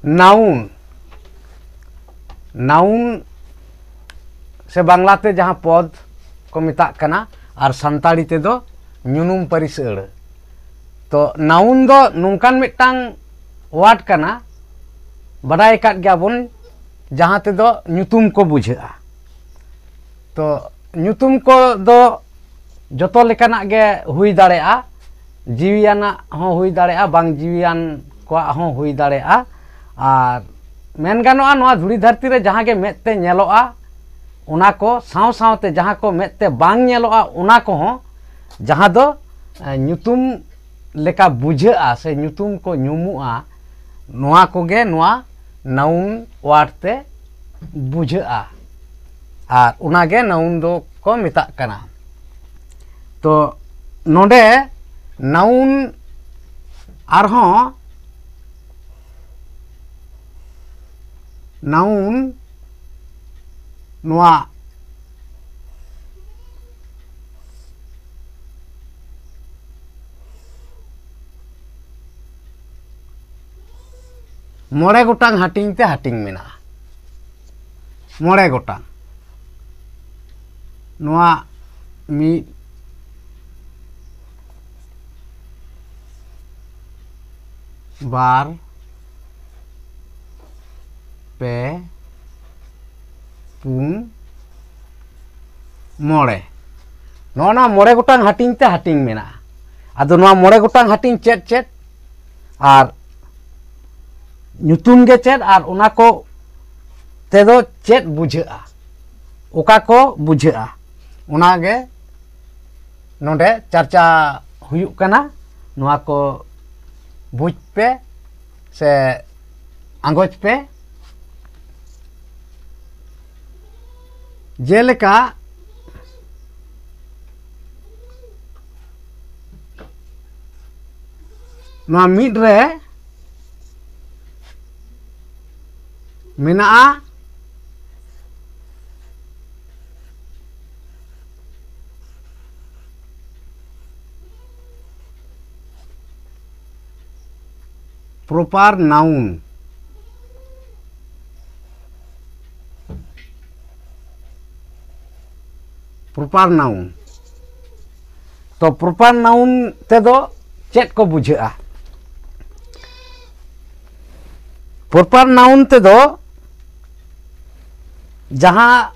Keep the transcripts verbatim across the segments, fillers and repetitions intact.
Noun, noun ᱥᱮ ᱵᱟᱝᱞᱟᱛᱮ ᱡᱟᱦᱟᱸ ᱯᱚᱫ ᱠᱚ ᱢᱮᱛᱟᱜ ᱠᱟᱱᱟ, ᱟᱨ ᱥᱟᱱᱛᱟᱲᱤ ᱛᱮᱫᱚ ᱧᱩᱱᱩᱢ ᱯᱟᱹᱨᱤᱥ ᱟᱹᱲᱟᱹ᱾ ᱛᱚ, ᱱᱟᱣᱩᱱ ᱫᱚ ᱱᱚᱝᱠᱟᱱ ᱢᱤᱫᱴᱟᱝ ᱣᱟᱨᱰ ᱠᱟᱱᱟ, ᱵᱟᱰᱟᱭ ᱟᱠᱟᱫ ᱜᱮᱭᱟᱵᱚᱱ, ᱡᱟᱦᱟᱸ ᱛᱮᱫᱚ ᱧᱩᱛᱩᱢ ᱠᱚ ᱵᱩᱡᱷᱟᱹᱜᱼᱟ᱾ ᱛᱚ, ᱧᱩᱛᱩᱢ ᱠᱚᱫᱚ ᱡᱚᱛᱚ ᱞᱮᱠᱟᱱᱟᱜ ᱜᱮ ᱦᱩᱭ ᱫᱟᱲᱮᱭᱟᱜᱼᱟ, ᱡᱤᱣᱤᱭᱟᱱᱟᱜ ᱦᱚᱸ ᱦᱩᱭ ᱫᱟᱲᱮᱭᱟᱜᱼᱟ, ᱵᱟᱝ ᱡᱤᱣᱤᱭᱟᱱ ᱠᱚᱣᱟᱜ ᱦᱚᱸ ᱦᱩᱭ ᱫᱟᱲᱮᱭᱟᱜᱼᱟ᱾ ᱟᱨ ᱢᱮᱱ ᱜᱟᱱᱚᱜᱼᱟ, ᱱᱚᱣᱟ ᱫᱷᱩᱲᱤ ᱫᱷᱟᱹᱨᱛᱤ ᱨᱮ ᱡᱟᱦᱟᱸ ᱜᱮ ᱢᱮᱫ ᱛᱮ ᱧᱮᱞᱚᱜᱼᱟ, ᱚᱱᱟ ᱠᱚ ᱥᱟᱶ ᱥᱟᱶᱛᱮ ᱡᱟᱦᱟᱸ ᱠᱚ ᱢᱮᱫ ᱛᱮ ᱵᱟᱝ ᱧᱮᱞᱚᱜᱼᱟ, ᱚᱱᱟ ᱠᱚᱦᱚᱸ, ᱡᱟᱦᱟᱸ ᱫᱚ, ᱮ, ᱧᱩᱛᱩᱢ ᱞᱮᱠᱟ ᱵᱩᱡᱷᱟᱹᱜᱼᱟ ᱥᱮ ᱧᱩᱛᱩᱢ ᱠᱚ ᱧᱩᱢᱩᱜᱼᱟ, ᱱᱚᱣᱟ ᱠᱚᱜᱮ ᱱᱚᱣᱟ ᱱᱟᱣᱩᱱ ᱣᱟᱨᱰ ᱛᱮ ᱵᱩᱡᱷᱟᱹᱜᱼᱟ᱾ ᱟᱨ ᱚᱱᱟᱜᱮ ᱱᱟᱣᱩᱱ ᱫᱚ ᱠᱚ ᱢᱮᱛᱟᱜ ᱠᱟᱱᱟ᱾ ᱛᱚ, ᱱᱚᱰᱮ ᱱᱟᱣᱩᱱ ᱟᱨᱦᱚᱸ ᱱᱟᱣᱩᱱ ᱱᱚᱣᱟ ᱢᱚᱬᱮ ᱜᱚᱴᱟᱝ ᱦᱟᱹᱴᱤᱧ ᱛᱮ ᱦᱟᱹᱴᱤᱧ ᱢᱮᱱᱟᱜᱼᱟ᱾ ᱢᱚᱬᱮ ᱜᱚᱴᱟᱝ᱾ ᱱᱚᱣᱟ ᱢᱤᱫ, ᱵᱟᱨ, ᱯᱮ, ᱯᱩᱱ, ᱢᱚᱬᱮ᱾ ᱱᱚᱜᱼᱚ ᱱᱚᱣᱟ ᱢᱚᱬᱮ ᱜᱚᱴᱟᱝ ᱦᱟᱹᱴᱤᱧ ᱛᱮ ᱦᱟᱹᱴᱤᱧ ᱢᱮᱱᱟᱜᱼᱟ᱾ ᱟᱫᱚ ᱱᱚᱣᱟ ᱢᱚᱬᱮ ᱜᱚᱴᱟᱝ ᱦᱟᱹᱴᱤᱧ ᱪᱮᱫ ᱪᱮᱫ? ᱟᱨ ᱧᱩᱛᱩᱢ ᱜᱮ ᱪᱮᱫ? ᱟᱨ ᱚᱱᱟ ᱠᱚ ᱛᱮᱫᱚ ᱪᱮᱫ ᱵᱩᱡᱷᱟᱹᱜᱼᱟ? ᱚᱠᱟ ᱠᱚ ᱵᱩᱡᱷᱟᱹᱜᱼᱟ? ᱚᱱᱟᱜᱮ ᱱᱚᱰᱮ ᱪᱟᱨᱪᱟ ᱦᱩᱭᱩᱜ ᱠᱟᱱᱟ᱾ ᱱᱚᱣᱟ ᱠᱚ ᱵᱩᱡᱽ ᱯᱮ ᱥᱮ ᱟᱸᱜᱚᱪ ᱯᱮ᱾ ᱡᱮᱞᱮᱠᱟ, ᱱᱚᱣᱟ ᱢᱤᱫ ᱨᱮ ᱢᱮᱱᱟᱜᱼᱟ proper noun᱾ proper noun. ᱛᱚ proper noun ᱛᱮᱫᱚ ᱪᱮᱫ ᱠᱚ ᱵᱩᱡᱷᱟᱹᱜᱼᱟ? Proper noun ᱛᱮᱫᱚ ᱡᱟᱦᱟᱸ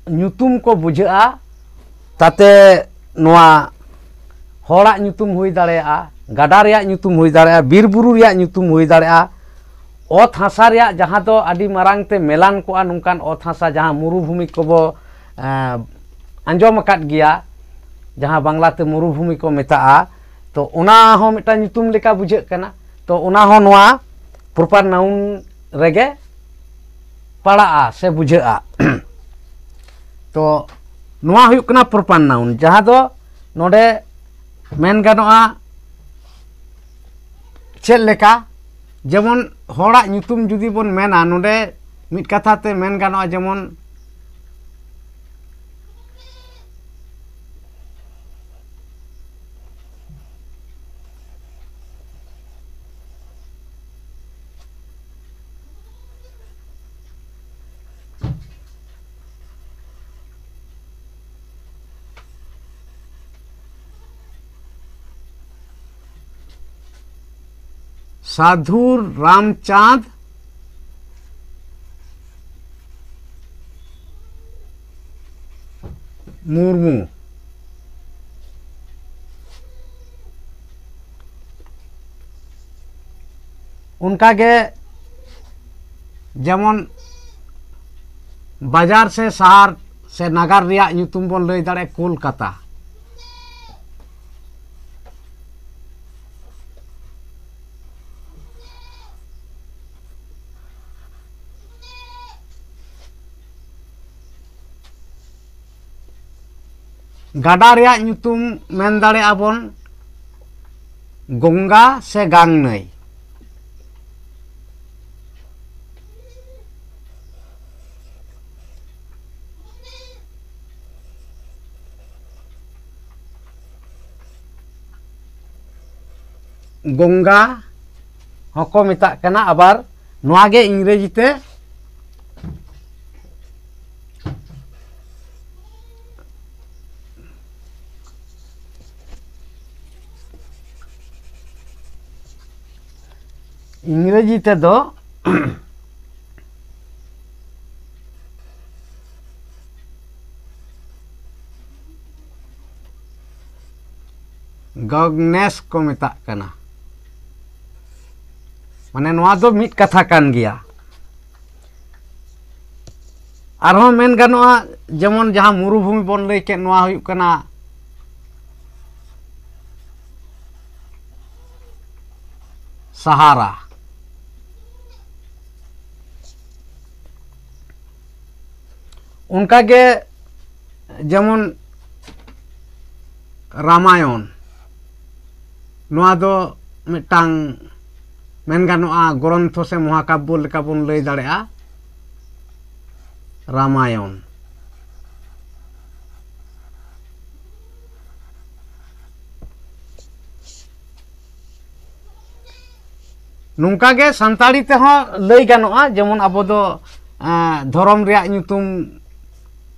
ᱧᱩᱛᱩᱢ ᱠᱚ ᱵᱩᱡᱷᱟᱹᱜᱼᱟ, ᱛᱟᱛᱮ ᱱᱚᱣᱟ ᱦᱚᱲᱟᱜ ᱧᱩᱛᱩᱢ ᱦᱩᱭ ᱫᱟᱲᱮᱭᱟᱜᱼᱟ, ᱜᱟᱰᱟ ᱨᱮᱭᱟᱜ ᱧᱩᱛᱩᱢ ᱦᱩᱭ ᱫᱟᱲᱮᱭᱟᱜᱼᱟ, ᱵᱤᱨ ᱵᱩᱨᱩ ᱨᱮᱭᱟᱜ ᱧᱩᱛᱩᱢ ᱦᱩᱭ ᱫᱟᱲᱮᱭᱟᱜᱼᱟ, ᱚᱛ ᱦᱟᱥᱟ ᱨᱮᱭᱟᱜ ᱡᱟᱦᱟᱸ ᱫᱚ ᱟᱹᱰᱤ ᱢᱟᱨᱟᱝ ᱛᱮ ᱢᱮᱞᱟᱱ ᱠᱚᱜᱼᱟ, ᱱᱚᱝᱠᱟᱱ ᱚᱛ ᱦᱟᱥᱟ ᱡᱟᱦᱟᱸ ᱢᱩᱨᱩᱵᱷᱩᱢᱤ ᱠᱚᱵᱚ, ᱮᱸ, ᱟᱸᱡᱚᱢ ᱟᱠᱟᱫ ᱜᱮᱭᱟ, ᱡᱟᱦᱟᱸ ᱵᱟᱝᱞᱟ ᱛᱮ ᱢᱩᱨᱩᱵᱷᱩᱢᱤ ᱠᱚ ᱢᱮᱛᱟᱜᱼᱟ᱾ ᱛᱚ ᱚᱱᱟ ᱦᱚᱸ ᱢᱤᱫᱴᱟᱝ ᱧᱩᱛᱩᱢ ᱞᱮᱠᱟ ᱵᱩᱡᱷᱟᱹᱜ ᱠᱟᱱᱟ᱾ ᱛᱚ ᱚᱱᱟ ᱦᱚᱸ ᱱᱚᱣᱟ proper noun ᱨᱮᱜᱮ ᱯᱟᱲᱟᱜᱼᱟ ᱥᱮ ᱵᱩᱡᱷᱟᱹᱜᱼᱟ᱾ ᱛᱚ ᱱᱚᱣᱟ ᱦᱩᱭᱩᱜ ᱠᱟᱱᱟ proper noun, ᱡᱟᱦᱟᱸ ᱫᱚ ᱱᱚᱰᱮ ᱢᱮᱱ ᱜᱟᱱᱚᱜᱼᱟ ᱪᱮᱫ ᱞᱮᱠᱟ, ᱡᱮᱢᱚᱱ ᱦᱚᱲᱟᱜ ᱧᱩᱛᱩᱢ ᱡᱩᱫᱤ ᱵᱚᱱ ᱢᱮᱱᱟ, ᱱᱚᱰᱮ ᱢᱤᱫ ᱠᱟᱛᱷᱟ ᱛᱮ ᱢᱮᱱ ᱜᱟᱱᱚᱜᱼᱟ, ᱡᱮᱢᱚᱱ ᱥᱟᱫᱷᱩ ᱨᱟᱢᱪᱟᱸᱫᱽ ᱢᱩᱨᱢᱩ᱾ ᱚᱱᱠᱟᱜᱮ ᱡᱮᱢᱚᱱ ᱵᱟᱡᱟᱨ ᱥᱮ ᱥᱟᱦᱟᱨ ᱥᱮ ᱱᱟᱜᱟᱨ ᱨᱮᱭᱟᱜ ᱧᱩᱛᱩᱢ ᱵᱚᱱ ᱞᱟᱹᱭ ᱫᱟᱲᱮᱭᱟᱜᱼᱟ ᱠᱳᱞᱠᱟᱛᱟ᱾ ᱜᱟᱰᱟ ᱨᱮᱭᱟᱜ ᱧᱩᱛᱩᱢ ᱢᱮᱱ ᱫᱟᱲᱮᱭᱟᱜᱼᱟ ᱵᱚᱱ ᱜᱚᱝᱜᱟ ᱥᱮ ᱜᱟᱝ ᱱᱟᱹᱭ᱾ ᱜᱚᱝᱜᱟ ᱦᱚᱸᱠᱚ ᱢᱮᱛᱟᱜ ᱠᱟᱱᱟ, ᱟᱵᱟᱨ ᱱᱚᱣᱟ ᱜᱮ ᱤᱝᱨᱮᱡᱤ ᱛᱮ ᱤᱝᱨᱮᱡᱤ ᱛᱮᱫᱚ ᱜᱚᱜᱽᱱᱮᱥ ᱠᱚ ᱢᱮᱛᱟᱜ ᱠᱟᱱᱟ᱾ ᱢᱟᱱᱮ ᱱᱚᱣᱟ ᱫᱚ ᱢᱤᱫ ᱠᱟᱛᱷᱟ ᱠᱟᱱ ᱜᱮᱭᱟ᱾ ᱟᱨᱦᱚᱸ ᱢᱮᱱ ᱜᱟᱱᱚᱜᱼᱟ, ᱡᱮᱢᱚᱱ ᱡᱟᱦᱟᱸ ᱢᱩᱨᱩᱵᱷᱩᱢᱤ ᱵᱚᱱ ᱞᱟᱹᱭ ᱠᱮᱫ, ᱱᱚᱣᱟ ᱦᱩᱭᱩᱜ ᱠᱟᱱᱟ ᱥᱟᱦᱟᱨᱟ᱾ ᱚᱱᱠᱟᱜᱮ ᱡᱮᱢᱚᱱ ᱨᱟᱢᱟᱭᱚᱱ, ᱱᱚᱣᱟ ᱫᱚ ᱢᱤᱫᱴᱟᱝ ᱢᱮᱱ ᱜᱟᱱᱚᱜᱼᱟ ᱜᱨᱚᱱᱛᱷᱚ ᱥᱮ ᱢᱚᱦᱟᱠᱟᱵᱽᱵᱚ ᱞᱮᱠᱟ ᱵᱚᱱ ᱞᱟᱹᱭ ᱫᱟᱲᱮᱭᱟᱜᱼᱟ ᱨᱟᱢᱟᱭᱚᱱ᱾ ᱱᱚᱝᱠᱟ ᱜᱮ ᱥᱟᱱᱛᱟᱲᱤ ᱛᱮᱦᱚᱸ ᱞᱟᱹᱭ ᱜᱟᱱᱚᱜᱼᱟ, ᱡᱮᱢᱚᱱ ᱟᱵᱚ ᱫᱚ ᱮᱸ, ᱫᱷᱚᱨᱚᱢ ᱨᱮᱭᱟᱜ ᱧᱩᱛᱩᱢ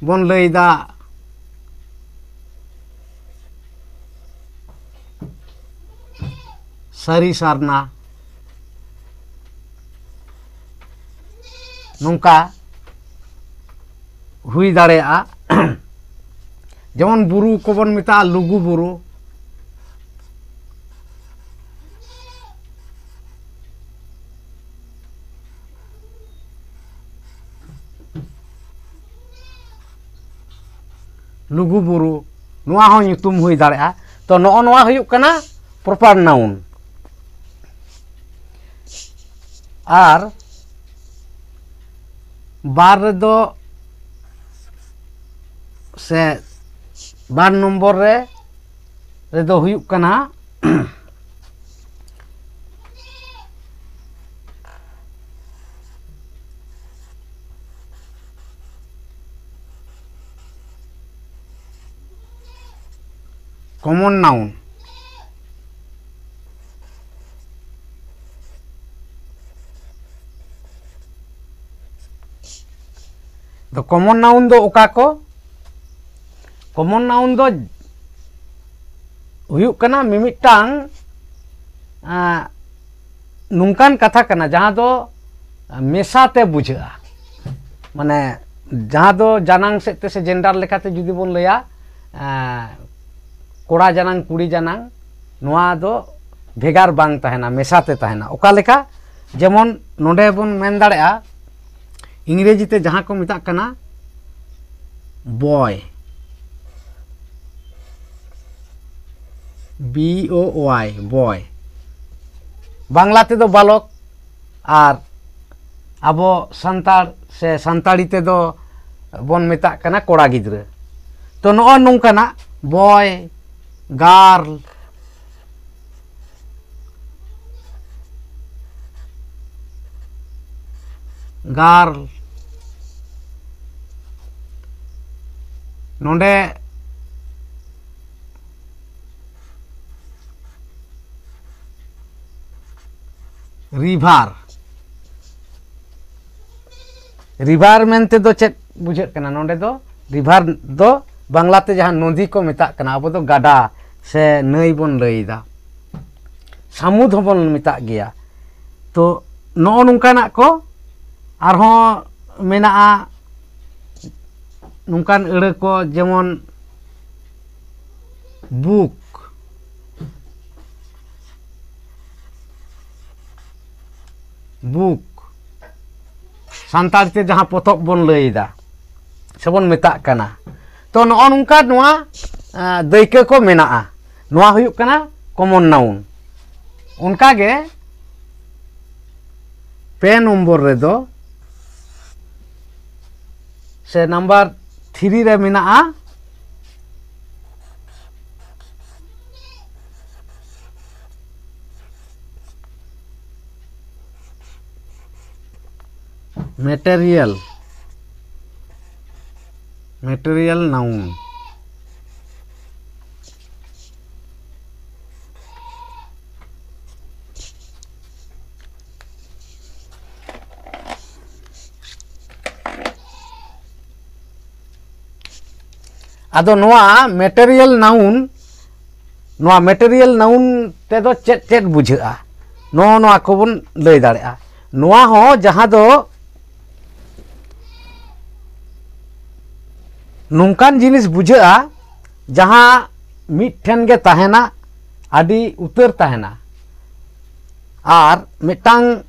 ᱵᱚᱱ ᱞᱟᱹᱭᱫᱟ ᱥᱟᱹᱨᱤ ᱥᱟᱨᱱᱟ, ᱱᱚᱝᱠᱟ ᱦᱩᱭ ᱫᱟᱲᱮᱭᱟᱜᱼᱟ᱾ ᱡᱮᱢᱚᱱ ᱵᱩᱨᱩ ᱠᱚᱵᱚᱱ ᱢᱮᱛᱟᱜᱼᱟ ᱞᱩᱜᱩ ᱵᱩᱨᱩ, ᱞᱩᱜᱩ ᱵᱩᱨᱩ, ᱱᱚᱣᱟ ᱦᱚᱸ ᱧᱩᱛᱩᱢ ᱦᱩᱭ ᱫᱟᱲᱮᱭᱟᱜᱼᱟ᱾ ᱛᱚ, ᱱᱚᱜᱼᱚ ᱱᱚᱣᱟ ᱦᱩᱭᱩᱜ ᱠᱟᱱᱟ proper noun᱾ ᱟᱨ ᱵᱟᱨ ᱨᱮᱫᱚ ᱥᱮ ᱵᱟᱨ ᱱᱚᱢᱵᱚᱨ ᱨᱮ, ᱨᱮᱫᱚ ᱦᱩᱭᱩᱜ ᱠᱟᱱᱟ common noun᱾ ᱫᱚ common noun ᱫᱚ ᱚᱠᱟ ᱠᱚ? Common noun ᱫᱚ ᱦᱩᱭᱩᱜ ᱠᱟᱱᱟ ᱢᱤᱢᱤᱫᱴᱟᱝ, ᱟᱸ, ᱱᱚᱝᱠᱟᱱ ᱠᱟᱛᱷᱟ ᱠᱟᱱᱟ ᱡᱟᱦᱟᱸ ᱫᱚ ᱢᱮᱥᱟ ᱛᱮ ᱵᱩᱡᱷᱟᱹᱜᱼᱟ᱾ ᱢᱟᱱᱮ ᱡᱟᱦᱟᱸ ᱫᱚ ᱡᱟᱱᱟᱝ ᱥᱮᱫ ᱛᱮ ᱥᱮ ᱡᱮᱱᱰᱟᱨ ᱞᱮᱠᱟᱛᱮ ᱡᱩᱫᱤ ᱵᱚᱱ ᱞᱟᱹᱭᱟ, ᱮᱸ, ᱠᱚᱲᱟ ᱡᱟᱱᱟᱝ ᱠᱩᱲᱤ ᱡᱟᱱᱟᱝ, ᱱᱚᱣᱟ ᱫᱚ ᱵᱷᱮᱜᱟᱨ ᱵᱟᱝ ᱛᱟᱦᱮᱱᱟ, ᱢᱮᱥᱟ ᱛᱮ ᱛᱟᱦᱮᱱᱟ᱾ ᱚᱠᱟ ᱞᱮᱠᱟ? ᱡᱮᱢᱚᱱ ᱱᱚᱰᱮ ᱵᱚᱱ ᱢᱮᱱ ᱫᱟᱲᱮᱭᱟᱜᱼᱟ, ᱤᱝᱨᱮᱡᱤ ᱛᱮ ᱡᱟᱦᱟᱸ ᱠᱚ ᱢᱮᱛᱟᱜ ᱠᱟᱱᱟ ᱵᱚᱭ, ᱵᱤ ᱳ ᱳᱣᱟᱭ, ᱵᱚᱭ, ᱵᱟᱝᱞᱟ ᱛᱮᱫᱚ ᱵᱟᱞᱚᱠ, ᱟᱨ ᱟᱵᱚ ᱥᱟᱱᱛᱟᱲ ᱥᱮ ᱥᱟᱱᱛᱟᱲᱤ ᱛᱮᱫᱚ ᱵᱚᱱ ᱢᱮᱛᱟᱜ ᱠᱟᱱᱟ ᱠᱚᱲᱟ ᱜᱤᱫᱽᱨᱟᱹ᱾ ᱛᱚ, ᱱᱚᱜᱼᱚ ᱱᱚᱝᱠᱟᱱᱟᱜ ᱵᱚᱭ, ᱜᱟᱨᱞ, ᱜᱟᱨᱞ, ᱱᱚᱰᱮ ᱨᱤᱵᱷᱟᱨ, ᱨᱤᱵᱷᱟᱨ ᱢᱮᱱᱛᱮ ᱫᱚ ᱪᱮᱫ ᱵᱩᱡᱷᱟᱹᱜ ᱠᱟᱱᱟ? ᱱᱚᱰᱮ ᱫᱚ ᱨᱤᱵᱷᱟᱨ ᱫᱚ ᱵᱟᱝᱞᱟᱛᱮ ᱡᱟᱦᱟᱸ ᱱᱚᱫᱤ ᱠᱚ ᱢᱮᱛᱟᱜ ᱠᱟᱱᱟ, ᱟᱵᱚ ᱫᱚ ᱜᱟᱰᱟ ᱥᱮ ᱱᱟᱹᱭ ᱵᱚᱱ ᱞᱟᱹᱭ ᱮᱫᱟ, ᱥᱟᱹᱢᱩᱫ ᱦᱚᱸᱵᱚᱱ ᱢᱮᱛᱟᱜ ᱜᱮᱭᱟ᱾ ᱛᱚ, ᱱᱚᱜᱼᱚ ᱱᱚᱝᱠᱟᱱᱟᱜ ᱠᱚ ᱟᱨᱦᱚᱸ ᱢᱮᱱᱟᱜᱼᱟ, ᱱᱚᱝᱠᱟᱱ ᱟᱹᱲᱟᱹ ᱠᱚ ᱡᱮᱢᱚᱱ ᱵᱩᱠ, ᱵᱩᱠ, ᱥᱟᱱᱛᱟᱲ ᱛᱮ ᱡᱟᱦᱟᱸ ᱯᱚᱛᱚᱵ ᱵᱚᱱ ᱞᱟᱹᱭ ᱮᱫᱟ ᱥᱮᱵᱚᱱ ᱢᱮᱛᱟᱜ ᱠᱟᱱᱟ, ᱛᱚ, ᱱᱚᱜᱼᱚ ᱱᱚᱝᱠᱟ ᱱᱚᱣᱟ, ᱟᱸ, ᱫᱟᱹᱭᱠᱟᱹ ᱠᱚ ᱢᱮᱱᱟᱜᱼᱟ᱾ ᱱᱚᱣᱟ ᱦᱩᱭᱩᱜ ᱠᱟᱱᱟ ᱠᱚᱢᱚᱱ ᱱᱟᱣᱩᱱ᱾ ᱚᱱᱠᱟᱜᱮ ᱯᱮ ᱱᱚᱢᱵᱚᱨ ᱨᱮᱫᱚ ᱥᱮ ᱱᱟᱢᱵᱟᱨ ᱛᱷᱨᱤ ᱨᱮ ᱢᱮᱱᱟᱜᱼᱟ ᱢᱮᱴᱮᱨᱤᱭᱟᱞ, ᱢᱮᱴᱮᱨᱤᱭᱟᱞ ᱱᱟᱣᱩᱱ᱾ ᱟᱫᱚ ᱱᱚᱣᱟ ᱢᱮᱴᱮᱨᱤᱭᱟᱞ ᱱᱟᱣᱩᱱ, ᱱᱚᱣᱟ ᱢᱮᱴᱮᱨᱤᱭᱟᱞ ᱱᱟᱣᱩᱱ ᱛᱮᱫᱚ ᱪᱮᱫ ᱪᱮᱫ ᱵᱩᱡᱷᱟᱹᱜᱼᱟ? ᱱᱚᱜᱼᱚ ᱱᱚᱣᱟ ᱠᱚᱵᱚᱱ ᱞᱟᱹᱭ ᱫᱟᱲᱮᱭᱟᱜᱼᱟ᱾ ᱱᱚᱣᱟ ᱦᱚᱸ ᱡᱟᱦᱟᱸ ᱫᱚ ᱱᱚᱝᱠᱟᱱ ᱡᱤᱱᱤᱥ ᱵᱩᱡᱷᱟᱹᱜᱼᱟ, ᱡᱟᱦᱟᱸ ᱢᱤᱫ ᱴᱷᱮᱱ ᱜᱮ ᱛᱟᱦᱮᱱᱟ, ᱟᱹᱰᱤ ᱩᱛᱟᱹᱨ ᱛᱟᱦᱮᱱᱟ, ᱟᱨ ᱢᱤᱫᱴᱟᱝ,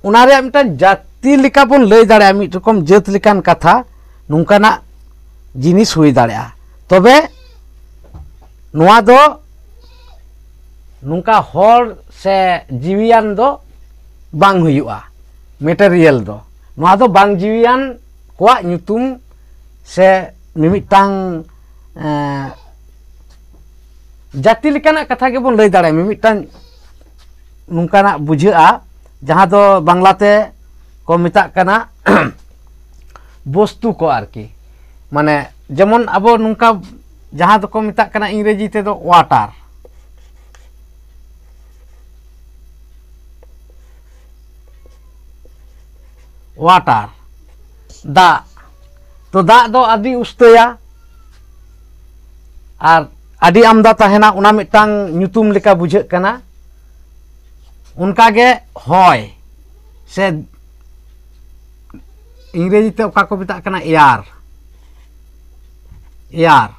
ᱚᱱᱟ ᱨᱮᱭᱟᱜ ᱢᱤᱫᱴᱟᱝ ᱡᱟᱹᱛᱤ ᱞᱮᱠᱟ ᱵᱚᱱ ᱞᱟᱹᱭ ᱫᱟᱲᱮᱭᱟᱜᱼᱟ, ᱢᱤᱫ ᱨᱚᱠᱚᱢ ᱡᱟᱹᱛ ᱞᱮᱠᱟᱱ ᱠᱟᱛᱷᱟ, ᱱᱚᱝᱠᱟᱱᱟᱜ ᱡᱤᱱᱤᱥ ᱦᱩᱭ ᱫᱟᱲᱮᱭᱟᱜᱼᱟ᱾ ᱛᱚᱵᱮ ᱱᱚᱣᱟ ᱫᱚ ᱱᱚᱝᱠᱟ ᱦᱚᱲ ᱥᱮ ᱡᱤᱣᱤᱭᱟᱱ ᱫᱚ ᱵᱟᱝ ᱦᱩᱭᱩᱜᱼᱟ, ᱢᱮᱴᱮᱨᱤᱭᱟᱞ ᱫᱚ᱾ ᱱᱚᱣᱟ ᱫᱚ ᱵᱟᱝ ᱡᱤᱣᱤᱭᱟᱱ ᱠᱚᱣᱟᱜ ᱧᱩᱛᱩᱢ ᱥᱮ ᱢᱤᱢᱤᱫᱴᱟᱝ, ᱮᱸ, ᱡᱟᱹᱛᱤ ᱞᱮᱠᱟᱱᱟᱜ ᱠᱟᱛᱷᱟ ᱜᱮᱵᱚᱱ ᱞᱟᱹᱭ ᱫᱟᱲᱮᱭᱟᱜᱼᱟ᱾ ᱢᱤᱢᱤᱫᱴᱟᱝ ᱱᱚᱝᱠᱟᱱᱟᱜ ᱵᱩᱡᱷᱟᱹᱜᱼᱟ, ᱡᱟᱦᱟᱸ ᱫᱚ ᱵᱟᱝᱞᱟᱛᱮ ᱠᱚ ᱢᱮᱛᱟᱜ ᱠᱟᱱᱟ ᱵᱚᱥᱛᱩ ᱠᱚ ᱟᱨᱠᱤ᱾ ᱢᱟᱱᱮ ᱡᱮᱢᱚᱱ ᱟᱵᱚ ᱱᱚᱝᱠᱟ ᱡᱟᱦᱟᱸ ᱫᱚᱠᱚ ᱢᱮᱛᱟᱜ ᱠᱟᱱᱟ ᱤᱝᱨᱮᱡᱤ ᱛᱮᱫᱚ ᱳᱣᱟᱴᱟᱨ, ᱳᱣᱟᱴᱟᱨ, ᱫᱟᱜ᱾ ᱛᱚ, ᱫᱟᱜ ᱫᱚ ᱟᱹᱰᱤ ᱩᱥᱛᱟᱹᱭᱟ ᱟᱨ ᱟᱹᱰᱤ ᱟᱢᱫᱟ ᱛᱟᱦᱮᱱᱟ, ᱚᱱᱟ ᱢᱤᱫᱴᱟᱝ ᱧᱩᱛᱩᱢ ᱞᱮᱠᱟ ᱵᱩᱡᱷᱟᱹᱜ ᱠᱟᱱᱟ᱾ ᱚᱱᱠᱟᱜᱮ ᱦᱚᱭ, ᱥᱮ ᱤᱝᱨᱮᱡᱤ ᱛᱮ ᱚᱠᱟ ᱠᱚ ᱢᱮᱛᱟᱜ ᱠᱟᱱᱟ, ᱮᱭᱟᱨ, ᱮᱭᱟᱨ,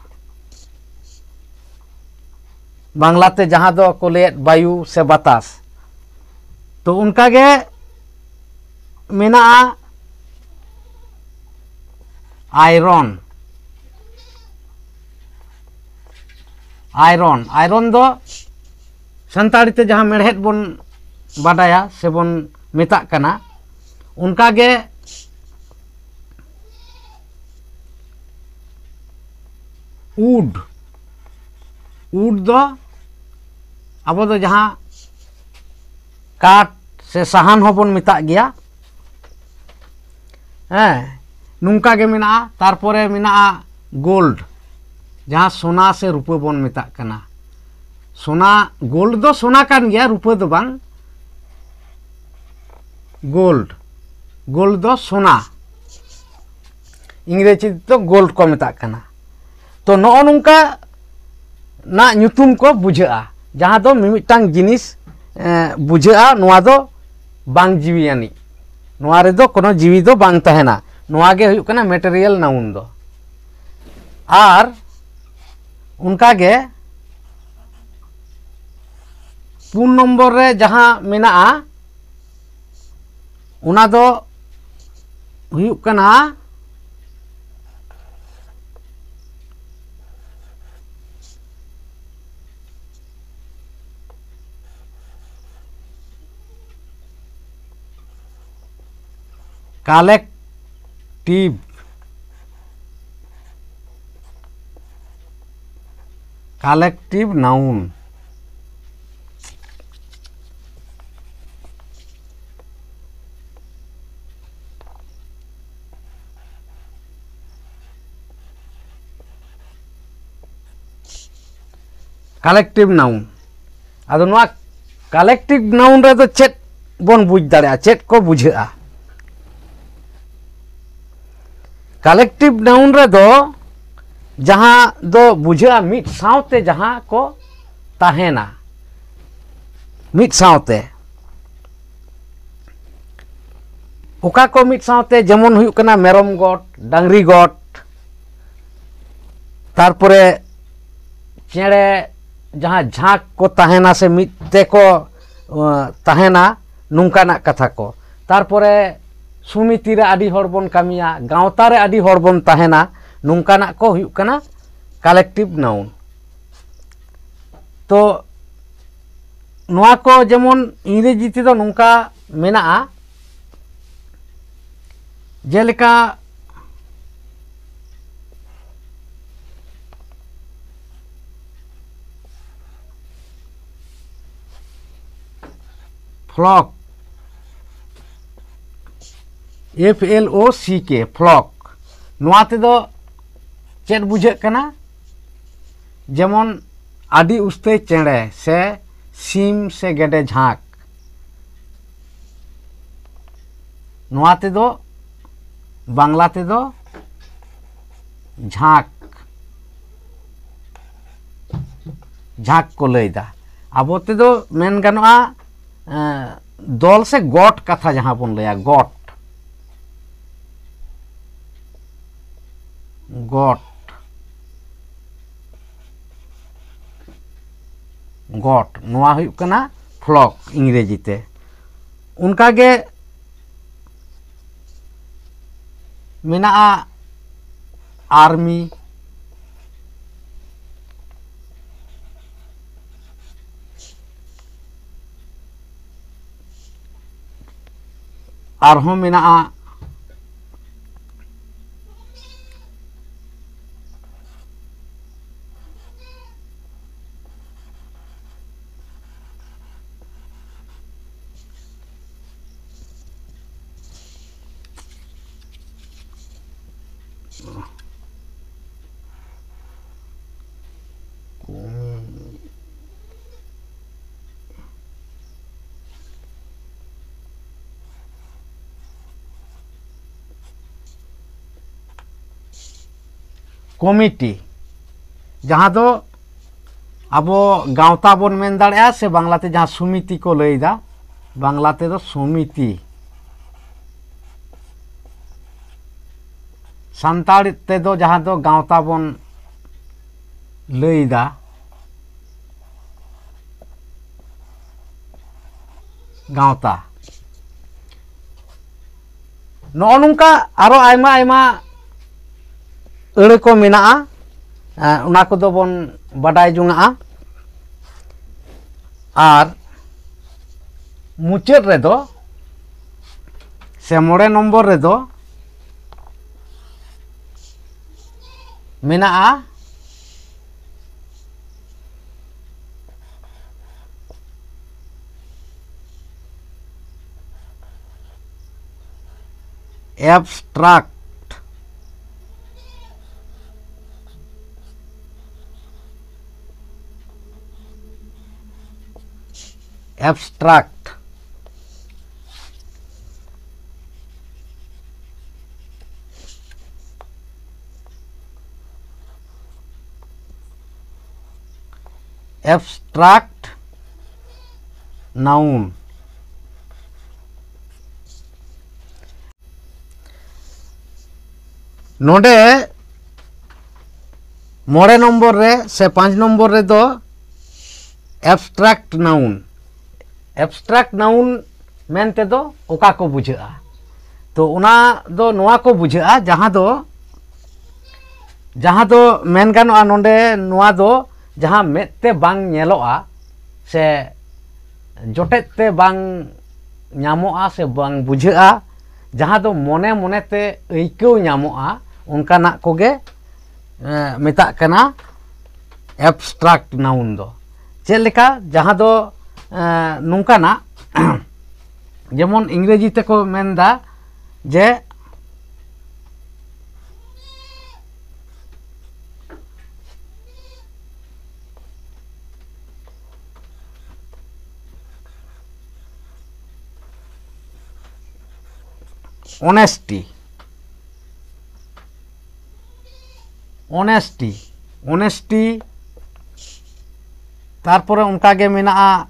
ᱵᱟᱝᱞᱟᱛᱮ ᱡᱟᱦᱟᱸ ᱫᱚ ᱠᱚ ᱞᱟᱹᱭᱮᱫ ᱵᱟᱭᱩ ᱥᱮ ᱵᱟᱛᱟᱥ᱾ ᱛᱚ, ᱚᱱᱠᱟᱜᱮ ᱢᱮᱱᱟᱜᱼᱟ ᱟᱭᱨᱚᱱ᱾ ᱟᱭᱨᱚᱱ, ᱟᱭᱨᱚᱱ ᱫᱚ ᱥᱟᱱᱛᱟᱲᱤ ᱛᱮ ᱡᱟᱦᱟᱸ ᱢᱮᱲᱦᱮᱫ ᱵᱚᱱ ᱵᱟᱰᱟᱭᱟ ᱥᱮᱵᱚᱱ ᱢᱮᱛᱟᱜ ᱠᱟᱱᱟ, ᱚᱱᱠᱟᱜᱮ ᱩᱰ, ᱩᱰ ᱫᱚ ᱟᱵᱚ ᱫᱚ ᱡᱟᱦᱟᱸ ᱠᱟᱴ ᱥᱮ ᱥᱟᱦᱟᱱ ᱦᱚᱸᱵᱚᱱ ᱢᱮᱛᱟᱜ ᱜᱮᱭᱟ᱾ ᱦᱮᱸ, ᱱᱚᱝᱠᱟ ᱜᱮ ᱢᱮᱱᱟᱜᱼᱟ᱾ ᱛᱟᱨᱯᱚᱨᱮ ᱢᱮᱱᱟᱜᱼᱟ ᱜᱳᱞᱰ, ᱡᱟᱦᱟᱸ ᱥᱳᱱᱟ ᱥᱮ ᱨᱩᱯᱟᱹ ᱵᱚᱱ ᱢᱮᱛᱟᱜ ᱠᱟᱱᱟ᱾ ᱥᱳᱱᱟ, ᱜᱳᱞᱰ ᱫᱚ ᱥᱳᱱᱟ ᱠᱟᱱ ᱜᱮᱭᱟ, ᱨᱩᱯᱟᱹ ᱫᱚ ᱵᱟᱝ᱾ ᱜᱳᱞᱰ, ᱜᱳᱞᱰ ᱫᱚ ᱥᱳᱱᱟ, ᱤᱝᱨᱮᱡᱤ ᱛᱮᱫᱚ ᱜᱳᱞᱰ ᱠᱚ ᱢᱮᱛᱟᱜ ᱠᱟᱱᱟ᱾ ᱛᱚ, ᱱᱚᱜᱼᱚ ᱱᱚᱝᱠᱟ ᱱᱟᱜ ᱧᱩᱛᱩᱢ ᱠᱚ ᱵᱩᱡᱷᱟᱹᱜᱼᱟ, ᱡᱟᱦᱟᱸ ᱫᱚ ᱢᱤᱢᱤᱫᱴᱟᱝ ᱡᱤᱱᱤᱥ ᱮ, ᱵᱩᱡᱷᱟᱹᱜᱼᱟ, ᱱᱚᱣᱟ ᱫᱚ ᱵᱟᱝ ᱡᱤᱣᱤ ᱟᱹᱱᱤᱡ, ᱱᱚᱣᱟ ᱨᱮᱫᱚ ᱠᱳᱱᱳ ᱡᱤᱣᱤ ᱫᱚ ᱵᱟᱝ ᱛᱟᱦᱮᱱᱟ᱾ ᱱᱚᱣᱟ ᱜᱮ ᱦᱩᱭᱩᱜ ᱠᱟᱱᱟ material noun ᱫᱚ᱾ ᱟᱨ ᱚᱱᱠᱟ ᱜᱮ ᱯᱩᱱ ᱱᱚᱢᱵᱚᱨ ᱨᱮ ᱡᱟᱦᱟᱸ ᱢᱮᱱᱟᱜᱼᱟ, ᱚᱱᱟ ᱫᱚ ᱦᱩᱭᱩᱜ ᱠᱟᱱᱟ collective, collective noun. Collective noun. ᱟᱫᱚ ᱱᱚᱣᱟ collective noun ᱨᱮᱫᱚ ᱪᱮᱫ ᱵᱚᱱ ᱵᱩᱡᱽ ᱫᱟᱲᱮᱭᱟᱜᱼᱟ, ᱪᱮᱫ ᱠᱚ ᱵᱩᱡᱷᱟᱹᱜᱼᱟ? Collective noun ᱨᱮᱫᱚ ᱡᱟᱦᱟᱸ ᱫᱚ ᱵᱩᱡᱷᱟᱹᱜᱼᱟ, ᱢᱤᱫ ᱥᱟᱶᱛᱮ ᱡᱟᱦᱟᱸ ᱠᱚ ᱛᱟᱦᱮᱱᱟ, ᱢᱤᱫ ᱥᱟᱶᱛᱮ᱾ ᱚᱠᱟ ᱠᱚ ᱢᱤᱫ ᱥᱟᱶᱛᱮ? ᱡᱮᱢᱚᱱ ᱦᱩᱭᱩᱜ ᱠᱟᱱᱟ ᱢᱮᱨᱚᱢ ᱜᱚᱴ, ᱰᱟᱝᱨᱤ ᱜᱚᱴ, ᱛᱟᱨᱯᱚᱨᱮ ᱪᱮᱬᱮ ᱡᱟᱦᱟᱸ ᱡᱷᱟᱸᱠ ᱠᱚ ᱛᱟᱦᱮᱱᱟ ᱥᱮ ᱢᱤᱫ ᱛᱮᱠᱚ, ᱟᱸ, ᱛᱟᱦᱮᱱᱟ, ᱱᱚᱝᱠᱟᱱᱟᱜ ᱠᱟᱛᱷᱟ ᱠᱚ᱾ ᱛᱟᱨᱯᱚᱨᱮ ᱥᱚᱢᱤᱛᱤ ᱨᱮ ᱟᱹᱰᱤ ᱦᱚᱲ ᱵᱚᱱ ᱠᱟᱹᱢᱤᱭᱟ, ᱜᱟᱶᱛᱟ ᱨᱮ ᱟᱹᱰᱤ ᱦᱚᱲ ᱵᱚᱱ ᱛᱟᱦᱮᱱᱟ, ᱱᱚᱝᱠᱟᱱᱟᱜ ᱠᱚ ᱦᱩᱭᱩᱜ ᱠᱟᱱᱟ collective noun᱾ ᱛᱚ ᱱᱚᱣᱟ ᱠᱚ ᱡᱮᱢᱚᱱ ᱤᱝᱨᱮᱡᱤ ᱛᱮᱫᱚ ᱱᱚᱝᱠᱟ ᱢᱮᱱᱟᱜᱼᱟ, ᱡᱮᱞᱮᱠᱟ flock, F L O C K, flock, ᱱᱚᱣᱟ ᱛᱮᱫᱚ ᱪᱮᱫ ᱵᱩᱡᱷᱟᱹᱜ ᱠᱟᱱᱟ? ᱡᱮᱢᱚᱱ ᱟᱹᱰᱤ ᱩᱥᱛᱟᱹᱭ ᱪᱮᱬᱮ ᱥᱮ ᱥᱤᱢ ᱥᱮ ᱜᱮᱰᱮ ᱡᱷᱟᱸᱠ, ᱱᱚᱣᱟ ᱛᱮᱫᱚ ᱵᱟᱝᱞᱟ ᱛᱮᱫᱚ ᱡᱷᱟᱸᱠ, ᱡᱷᱟᱸᱠ ᱠᱚ ᱞᱟᱹᱭᱫᱟ᱾ ᱟᱵᱚ ᱛᱮᱫᱚ ᱢᱮᱱ ᱜᱟᱱᱚᱜᱼᱟ, ᱮᱸ, ᱫᱚᱞ ᱥᱮ ᱜᱚᱴ ᱠᱟᱛᱷᱟ ᱡᱟᱦᱟᱸ ᱵᱚᱱ ᱞᱟᱹᱭᱟ, ᱜᱚᱴ, ᱜᱚᱴ, ᱜᱚᱴ, ᱱᱚᱣᱟ ᱦᱩᱭᱩᱜ ᱠᱟᱱᱟ ᱯᱷᱞᱚᱠ ᱤᱝᱨᱮᱡᱤ ᱛᱮ᱾ ᱚᱱᱠᱟᱜᱮ ᱢᱮᱱᱟᱜᱼᱟ ᱟᱨᱢᱤ, ᱟᱨᱦᱚᱸ ᱢᱮᱱᱟᱜᱼᱟ ᱠᱚᱢᱤᱴᱤ, ᱡᱟᱦᱟᱸ ᱫᱚ ᱟᱵᱚ ᱜᱟᱶᱛᱟ ᱵᱚᱱ ᱢᱮᱱ ᱫᱟᱲᱮᱭᱟᱜᱼᱟ, ᱥᱮ ᱵᱟᱝᱞᱟᱛᱮ ᱡᱟᱦᱟᱸ ᱥᱚᱢᱤᱛᱤ ᱠᱚ ᱞᱟᱹᱭᱫᱟ, ᱵᱟᱝᱞᱟ ᱛᱮᱫᱚ ᱥᱚᱢᱤᱛᱤ, ᱥᱟᱱᱛᱟᱲ ᱛᱮᱫᱚ ᱡᱟᱦᱟᱸ ᱫᱚ ᱜᱟᱶᱛᱟ ᱵᱚᱱ ᱞᱟᱹᱭᱫᱟ, ᱜᱟᱶᱛᱟ᱾ ᱱᱚᱜᱼᱚ ᱱᱚᱝᱠᱟ ᱟᱨᱚ ᱟᱭᱢᱟ ᱟᱭᱢᱟ ᱟᱹᱲᱟᱹ ᱠᱚ ᱢᱮᱱᱟᱜᱼᱟ, ᱮᱸ, ᱚᱱᱟ ᱠᱚᱫᱚ ᱵᱚᱱ ᱵᱟᱰᱟᱭ ᱡᱚᱝᱟᱜᱼᱟ᱾ ᱟᱨ ᱢᱩᱪᱟᱹᱫ ᱨᱮᱫᱚ ᱥᱮ ᱢᱚᱬᱮ ᱱᱚᱢᱵᱚᱨ ᱨᱮᱫᱚ ᱢᱮᱱᱟᱜᱼᱟ ᱮᱵᱥᱴᱨᱟᱠᱴ, ᱮᱵᱥᱴᱨᱟᱠᱴ, ᱮᱵᱥᱴᱨᱟᱠᱴ noun᱾ ᱱᱚᱰᱮ ᱢᱚᱬᱮ ᱱᱚᱢᱵᱚᱨ ᱨᱮ ᱥᱮ ᱯᱟᱸᱪ ᱱᱚᱢᱵᱚᱨ ᱨᱮᱫᱚ abstract noun, abstract noun ᱢᱮᱱ ᱛᱮᱫᱚ ᱚᱠᱟ ᱠᱚ ᱵᱩᱡᱷᱟᱹᱜᱼᱟ? ᱛᱚ ᱚᱱᱟ ᱫᱚ ᱱᱚᱣᱟ ᱠᱚ ᱵᱩᱡᱷᱟᱹᱜᱼᱟ, ᱡᱟᱦᱟᱸ ᱫᱚ, ᱡᱟᱦᱟᱸ ᱫᱚ ᱢᱮᱱ ᱜᱟᱱᱚᱜᱼᱟ ᱱᱚᱰᱮ ᱱᱚᱣᱟ ᱫᱚ ᱡᱟᱦᱟᱸ ᱢᱮᱫ ᱛᱮ ᱵᱟᱝ ᱧᱮᱞᱚᱜᱼᱟ ᱥᱮ ᱡᱚᱴᱮᱫ ᱛᱮ ᱵᱟᱝ ᱧᱟᱢᱚᱜᱼᱟ ᱥᱮ ᱵᱟᱝ ᱵᱩᱡᱷᱟᱹᱜᱼᱟ, ᱡᱟᱦᱟᱸ ᱫᱚ ᱢᱚᱱᱮ ᱢᱚᱱᱮ ᱛᱮ ᱟᱹᱭᱠᱟᱹᱣ ᱧᱟᱢᱚᱜᱼᱟ, ᱚᱱᱠᱟᱱᱟᱜ ᱠᱚᱜᱮ, ᱮ, ᱢᱮᱛᱟᱜ ᱠᱟᱱᱟ abstract noun ᱫᱚ᱾ ᱪᱮᱫ ᱞᱮᱠᱟ? ᱡᱟᱦᱟᱸ ᱫᱚ, ᱮ, ᱱᱚᱝᱠᱟᱱᱟᱜ, ᱡᱮᱢᱚᱱ ᱤᱝᱨᱮᱡᱤ ᱛᱮᱠᱚ ᱢᱮᱱᱫᱟ ᱡᱮ honesty, honesty, honesty, ᱛᱟᱨᱯᱚᱨᱮ ᱚᱱᱠᱟ ᱜᱮ ᱢᱮᱱᱟᱜᱼᱟ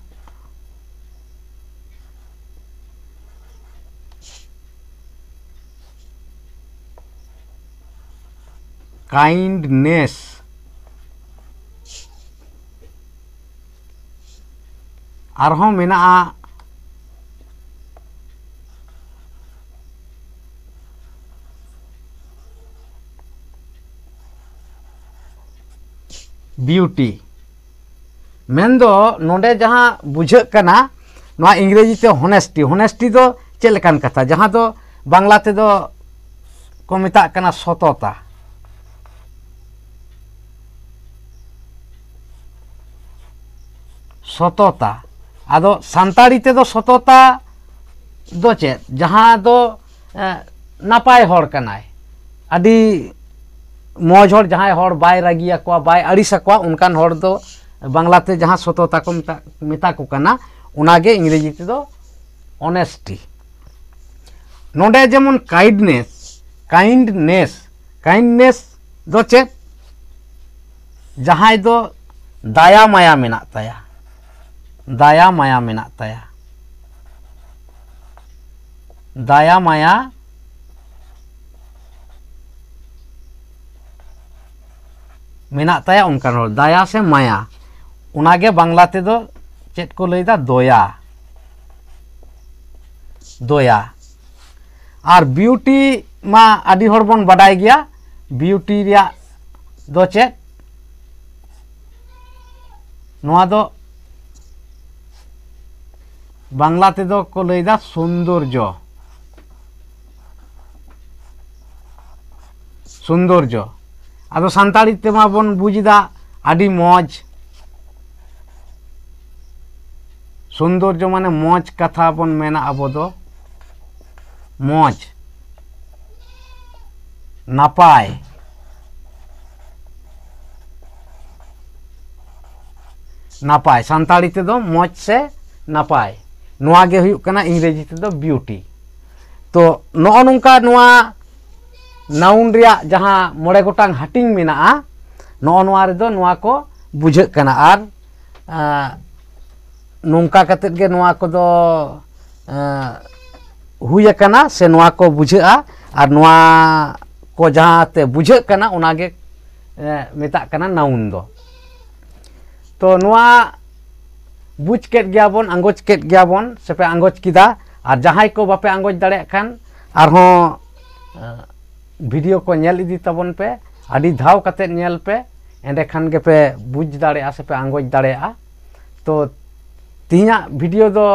kindness, ᱟᱨᱦᱚᱸ ᱢᱮᱱᱟᱜᱼᱟ beauty᱾ ᱢᱮᱱᱫᱚ ᱱᱚᱰᱮ ᱡᱟᱦᱟᱸ ᱵᱩᱡᱷᱟᱹᱜ ᱠᱟᱱᱟ, ᱱᱚᱣᱟ ᱤᱝᱨᱮᱡᱤ ᱛᱮ honesty, honesty ᱫᱚ ᱪᱮᱫ ᱞᱮᱠᱟᱱ ᱠᱟᱛᱷᱟ, ᱡᱟᱦᱟᱸ ᱫᱚ ᱵᱟᱝᱞᱟ ᱛᱮᱫᱚ ᱠᱚ ᱢᱮᱛᱟᱜ ᱠᱟᱱᱟ ᱥᱚᱛᱚᱛᱟ, ᱥᱚᱛᱚᱛᱟ᱾ ᱟᱫᱚ ᱥᱟᱱᱛᱟᱲᱤ ᱛᱮᱫᱚ ᱥᱚᱛᱚᱛᱟ ᱫᱚ ᱪᱮᱫ? ᱡᱟᱦᱟᱸ ᱫᱚ, ᱮ, ᱱᱟᱯᱟᱭ ᱦᱚᱲ ᱠᱟᱱᱟᱭ, ᱟᱹᱰᱤ ᱢᱚᱡᱽ ᱦᱚᱲ, ᱡᱟᱦᱟᱸᱭ ᱦᱚᱲ ᱵᱟᱭ ᱨᱟᱹᱜᱤᱭᱟᱠᱚᱣᱟ, ᱵᱟᱭ ᱟᱹᱲᱤᱥ ᱟᱠᱚᱣᱟ, ᱚᱱᱠᱟᱱ ᱦᱚᱲ ᱫᱚ ᱵᱟᱝᱞᱟᱛᱮ ᱡᱟᱦᱟᱸ ᱥᱚᱛᱚᱛᱟ ᱠᱚ ᱢᱮᱛᱟ, ᱢᱮᱛᱟ ᱠᱚ ᱠᱟᱱᱟ, ᱚᱱᱟᱜᱮ ᱤᱝᱨᱮᱡᱤ ᱛᱮᱫᱚ honesty᱾ ᱱᱚᱰᱮ ᱡᱮᱢᱚᱱ kindness, kindness, kindness ᱫᱚ ᱪᱮᱫ? ᱡᱟᱦᱟᱸᱭ ᱫᱚ ᱫᱟᱭᱟ ᱢᱟᱭᱟ ᱢᱮᱱᱟᱜ ᱛᱟᱭᱟ, ᱫᱟᱭᱟ ᱢᱟᱭᱟ ᱢᱮᱱᱟᱜ ᱛᱟᱭᱟ᱾ ᱫᱟᱭᱟ ᱢᱟᱭᱟ ᱢᱮᱱᱟᱜ ᱛᱟᱭᱟ ᱚᱱᱠᱟᱱ ᱦᱚᱲ, ᱫᱟᱭᱟ ᱥᱮ ᱢᱟᱭᱟ, ᱚᱱᱟᱜᱮ ᱵᱟᱝᱞᱟ ᱛᱮᱫᱚ ᱪᱮᱫ ᱠᱚ ᱞᱟᱹᱭᱫᱟ? ᱫᱚᱭᱟ᱾ ᱫᱚᱭᱟ᱾ ᱟᱨ ᱵᱤᱭᱩᱴᱤ ᱢᱟ ᱟᱹᱰᱤ ᱦᱚᱲ ᱵᱚᱱ ᱵᱟᱰᱟᱭ ᱜᱮᱭᱟ, ᱵᱤᱭᱩᱴᱤ ᱨᱮᱭᱟᱜ ᱫᱚ ᱪᱮᱫ? ᱱᱚᱣᱟ ᱫᱚ ᱵᱟᱝᱞᱟ ᱛᱮᱫᱚ ᱠᱚ ᱞᱟᱹᱭᱫᱟ ᱥᱩᱱᱫᱚᱨᱡᱚ᱾ ᱥᱩᱱᱫᱚᱨᱡᱚ᱾ ᱟᱫᱚ ᱥᱟᱱᱛᱟᱲᱤ ᱛᱮᱢᱟ ᱵᱚᱱ ᱵᱩᱡᱽ ᱮᱫᱟ ᱟᱹᱰᱤ ᱢᱚᱡᱽ᱾ ᱥᱩᱱᱫᱚᱨᱡᱚ ᱢᱟᱱᱮ ᱢᱚᱡᱽ ᱠᱟᱛᱷᱟ ᱵᱚᱱ ᱢᱮᱱᱟ ᱟᱵᱚ ᱫᱚ᱾ ᱢᱚᱡᱽ, ᱱᱟᱯᱟᱭ, ᱱᱟᱯᱟᱭ, ᱥᱟᱱᱛᱟᱲᱤ ᱛᱮᱫᱚ ᱢᱚᱡᱽ ᱥᱮ ᱱᱟᱯᱟᱭ, ᱱᱚᱣᱟ ᱜᱮ ᱦᱩᱭᱩᱜ ᱠᱟᱱᱟ ᱤᱝᱨᱮᱡᱤ ᱛᱮᱫᱚ ᱵᱤᱭᱩᱴᱤ᱾ ᱛᱚ, ᱱᱚᱜᱼᱚ ᱱᱚᱝᱠᱟ ᱱᱚᱣᱟ ᱱᱟᱣᱩᱱ ᱨᱮᱭᱟᱜ ᱡᱟᱦᱟᱸ ᱢᱚᱬᱮ ᱜᱚᱴᱟᱝ ᱦᱟᱹᱴᱤᱧ ᱢᱮᱱᱟᱜᱼᱟ, ᱱᱚᱜᱼᱚ ᱱᱚᱣᱟ ᱨᱮᱫᱚ ᱱᱚᱣᱟ ᱠᱚ ᱵᱩᱡᱷᱟᱹᱜ ᱠᱟᱱᱟ᱾ ᱟᱨ, ᱟᱸ, ᱱᱚᱝᱠᱟ ᱠᱟᱛᱮᱫ ᱜᱮ ᱱᱚᱣᱟ ᱠᱚᱫᱚ, ᱟᱸ, ᱦᱩᱭ ᱟᱠᱟᱱᱟ ᱥᱮ ᱱᱚᱣᱟ ᱠᱚ ᱵᱩᱡᱷᱟᱹᱜᱼᱟ᱾ ᱟᱨ ᱱᱚᱣᱟ ᱠᱚ ᱡᱟᱦᱟᱸ ᱛᱮ ᱵᱩᱡᱷᱟᱹᱜ ᱠᱟᱱᱟ, ᱚᱱᱟ ᱜᱮ, ᱮᱸ, ᱢᱮᱛᱟᱜ ᱠᱟᱱᱟ ᱱᱟᱣᱩᱱ ᱫᱚ᱾ ᱛᱚ, ᱱᱚᱣᱟ ᱵᱩᱡᱽ ᱠᱮᱫ ᱜᱮᱭᱟ ᱵᱚᱱ, ᱟᱸᱜᱚᱪ ᱠᱮᱫ ᱜᱮᱭᱟ ᱵᱚᱱ, ᱥᱮᱯᱮ ᱟᱸᱜᱚᱪ ᱠᱮᱫᱟ᱾ ᱟᱨ ᱡᱟᱦᱟᱸᱭ ᱠᱚ ᱵᱟᱯᱮ ᱟᱸᱜᱚᱪ ᱫᱟᱲᱮᱭᱟᱜ ᱠᱷᱟᱱ, ᱟᱨᱦᱚᱸ, ᱮᱸ, ᱵᱷᱤᱰᱤᱭᱳ ᱠᱚ ᱧᱮᱞ ᱤᱫᱤ ᱛᱟᱵᱚᱱ ᱯᱮ, ᱟᱹᱰᱤ ᱫᱷᱟᱣ ᱠᱟᱛᱮᱫ ᱧᱮᱞ ᱯᱮ, ᱮᱸᱰᱮᱠᱷᱟᱱ ᱜᱮᱯᱮ ᱵᱩᱡᱽ ᱫᱟᱲᱮᱭᱟᱜᱼᱟ ᱥᱮᱯᱮ ᱟᱸᱜᱚᱪ ᱫᱟᱲᱮᱭᱟᱜᱼᱟ᱾ ᱛᱚ, ᱛᱮᱦᱮᱧᱟᱜ ᱵᱷᱤᱰᱤᱭᱳ ᱫᱚ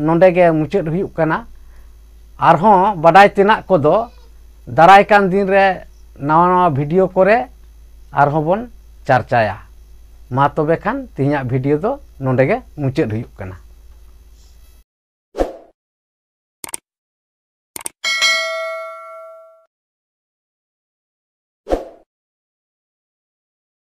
ᱱᱚᱰᱮ ᱜᱮ ᱢᱩᱪᱟᱹᱫ ᱦᱩᱭᱩᱜ ᱠᱟᱱᱟ᱾ ᱟᱨᱦᱚᱸ ᱵᱟᱰᱟᱭ ᱛᱮᱱᱟᱜ ᱠᱚᱫᱚ ᱫᱟᱨᱟᱭ ᱠᱟᱱ ᱫᱤᱱ ᱨᱮ ᱱᱟᱣᱟ ᱱᱟᱣᱟ ᱵᱷᱤᱰᱤᱭᱳ ᱠᱚᱨᱮ ᱟᱨᱦᱚᱸ ᱵᱚᱱ ᱪᱟᱨᱪᱟᱭᱟ᱾ ᱢᱟ ᱛᱚᱵᱮ ᱠᱷᱟᱱ ᱛᱮᱦᱮᱧᱟᱜ ᱵᱷᱤᱰᱤᱭᱳ ᱫᱚ ᱱᱚᱰᱮ ᱜᱮ ᱢᱩᱪᱟᱹᱫ ᱦᱩᱭᱩᱜ ᱠᱟᱱᱟ᱾